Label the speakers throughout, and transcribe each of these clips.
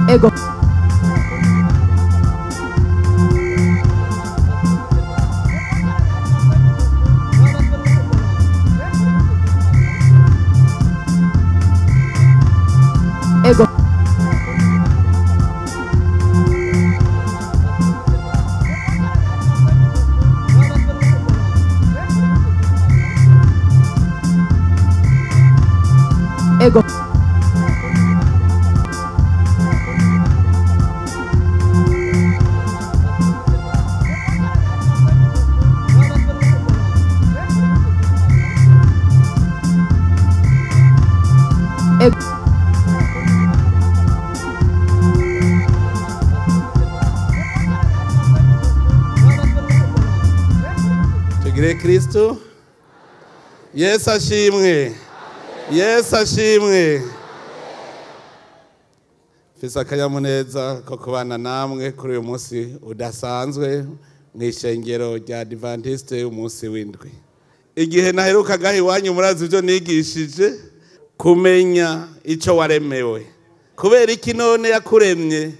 Speaker 1: Ego. Ego. Ego. Ego.
Speaker 2: Tugire Kristo. Yesu ashimwe. Yesu ashimwe. Mfise akanyamuneza ko kubana namwe kuri uyu munsi udasanzwe mu ishengero rya Adventiste umunsi w'indwi. Igihe naherukaga iwanyu murazi ibyo nigishije, kumenya ico waremewe. Kubera iki none yakuremye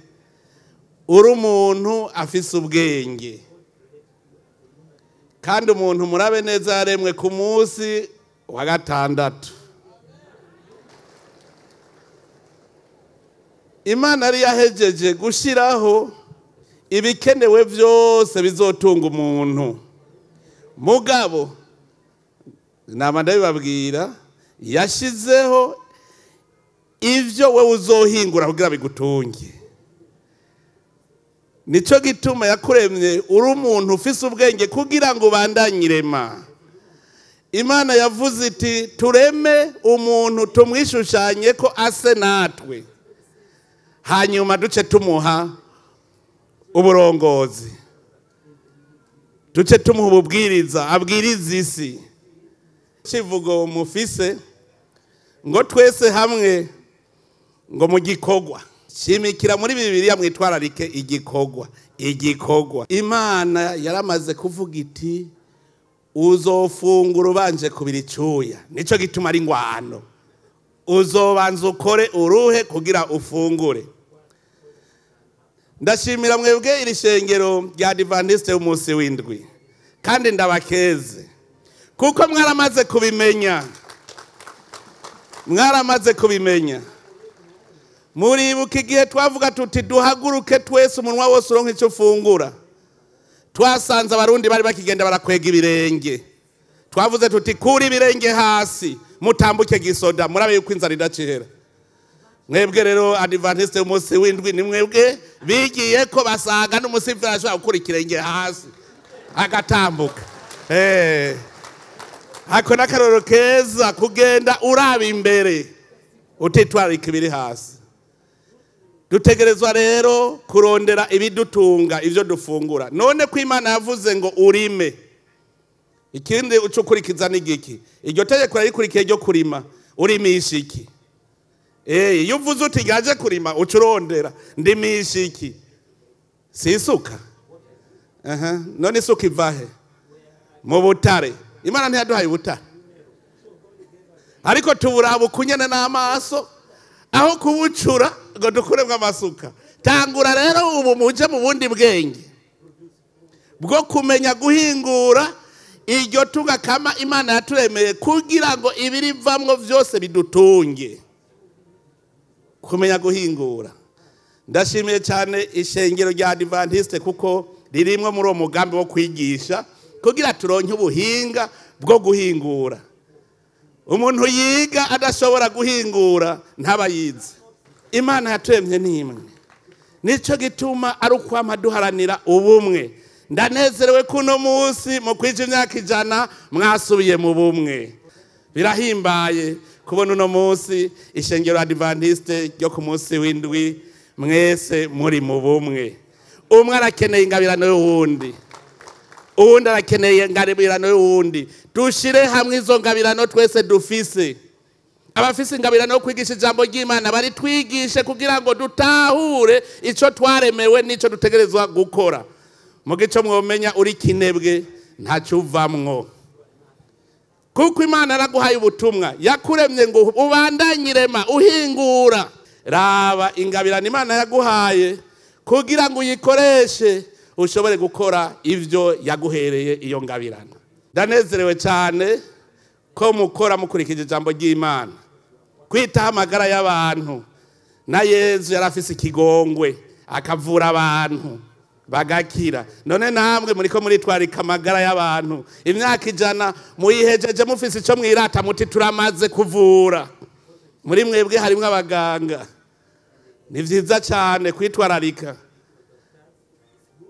Speaker 2: uri umuntu afise ubwenge. Kandi umuntu murabe neza yaremwe ku munsi wa gatandatu. Imana yari yahejeje gushiraho ibikenewe vyose bizotunga umuntu. Mugabo nama ndabibabwira, yashizeho ivyo wewe uzohingura kugira bigutunge. Nico gituma yakuremye uri umuntu ufise ubwenge kugira ngo ubandanyirema. Imana yavuze iti tureme umuntu tumwishushanye ko ase natwe, hanyuma duce tumuha uburongozi, duce tumuha ububwiriza abwiriza isi. Kivugo mufise ngo twese hamwe ngo mu gikorwa shimikira muri Bibiliya mwitwararike igikorwa. Igikorwa Imana yaramaze kuvuga iti uzofungura ubanje kubira icuya. Nico gituma ari ngwano, uzobanza ukore uruhe kugira ufungure. Ndashimira mwebwe iri shengero rya Adventiste umunsi w'indwi, kandi ndabakeze kuko mwaramaze kubimenya. Mwaramaze kubimenya. Muribuka igihe twavuga tuti duhaguruke twese umunwa wose uronke icyo ufungura. Twasanze abarundi bari bakigenda barakwega ibirenge. Twavuze tuti kuri ibirenge hasi mutambuke gisoda murabe yuko inzara idacihera. Mwebwe rero Adventiste umunsi w'indwi ni mwebwe bigiye ko basaga n'umusivira ashobora gukura ikirenge hasi agatambuka. Ako n'akarorero keza kugenda uraba imbere utitwararika ibiri hasi. Dutegerezwa rero kurondera ibidutunga ivyo dufungura. None ko Imana yavuze ngo urime, ikindi ucukurikiza n'igiki? Iryo tegeko yarikurikiye ryo kurima. Urimisha iki? Iyo uvuze uti gaje kurima ucurondera ndimisha iki? Si isuka. None isuka ivahe? Mu butare. Imana ntiyaduhaye ubutare, ariko tuburaba ukunyene n'amaso aho kubucura ngo dukuremwo amasuka. Tangura rero ubu muje mu bundi bwenge bwo kumenya guhingura iryo tunga kama Imana yaturemeye kugira ngo ibirivamwo vyose bidutunge. Kumenya guhingura. Ndashimiye cyane ishengero rya Adventiste kuko ririmwo muri uwo mugambi wo kwigisha kugira turonke ubuhinga bwo guhingura. Umuntu yiga adashobora guhingura ntaba yize. Imana yaturemye nimwe, nico gituma ari ukwama duharanira ubumwe. Ndanezerewe kuno munsi mu kwija imyaka 100 mwasubiye mu bumwe. Birahimbaye kubona uno munsi ishengero Adventiste ryo ku munsi w'indwi mwese muri mu bumwe. Umwe arakeneye ingabirano y'uwundi, uwundi arakeneye ingabirano y'uwundi. Dushire hamwe izo ngabirano twese dufise. Abafise ingabirano yo kwigisha ijambo ry'Imana bari twigishe kugira ngo dutahure ico twaremewe n'ico dutegerezwa gukora. Mu gico mwomenya uri kinebwe ntaco uvamwo. Kuko Imana yaraguhaye ubutumwa, yakuremye ngo ubandanyirema uhingura. Raba ingabirano Imana yaguhaye kugira ngo uyikoreshe ushobore gukora ivyo yaguhereye iyo ngabirano. Ndanezerewe cyane ko mukora mukurikije ijambo ry'Imana, kwitaho amagara y'abantu. Na Yezu yarafise ikigongwe akavura abantu bagakira. None namwe muriko muritwarika amagara y'abantu, imyaka 100 muyihejeje mufise ico mwirata muti turamaze kuvura. Muri mwebwe harimwo abaganga. Ni vyiza cyane kwitwararika.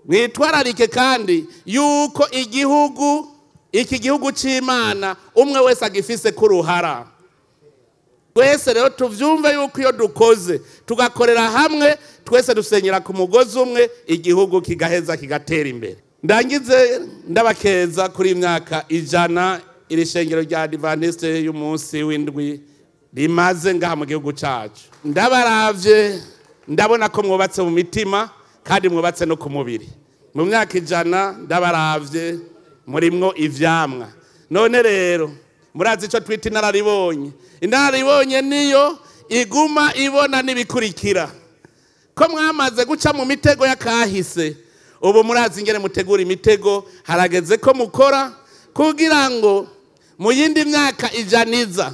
Speaker 2: Mwitwararike kandi yuko igihugu, iki gihugu c'Imana, umwe wese agifise kuruhara. Twese rero tuvyumve yuko iyo dukoze tugakorera hamwe, twese dusenyera ku mugozi umwe, igihugu kigaheza kigatera imbere. Ndangize ndabakeza kuri imyaka 100 iri shengero rya Adventiste y'umunsi w'indwi rimaze ngaha mu gihugu cacu. Ndabaravye ndabona ko mwubatse mu mitima kandi mwubatse no ku mubiri. Mu myaka 100 ndabaravye murimwo ivyamwa. None rero murazi ico twita inararibonye. Inararibonye niyo iguma ibona n'ibikurikira. Ko mwamaze guca mu mitego yakahise, ubu murazi ingene mutegura imitego. Harageze ko mukora kugira ngo mu yindi myaka 100 iza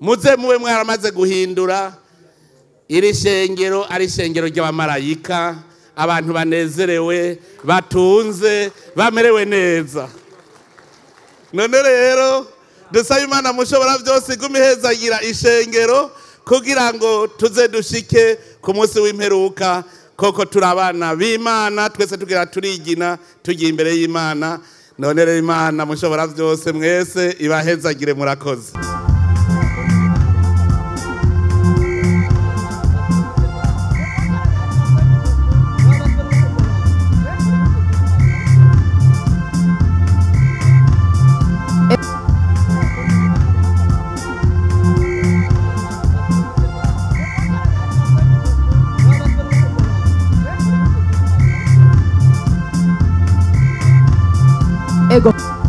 Speaker 2: muze mube mwaramaze guhindura iri shengero ari shengero ry'abamarayika, abantu banezerewe, batunze, bamerewe neza. None rero dusaba Imana mushobora byose igume ihezagira ishengero kugira ngo tuze dushike ku munsi w'imperuka koko turi abana b'Imana, twese tugira turigina tugiye imbere y'Imana. None rero Imana mushobora byose mwese ibahezagire. Murakoze.
Speaker 1: Ego.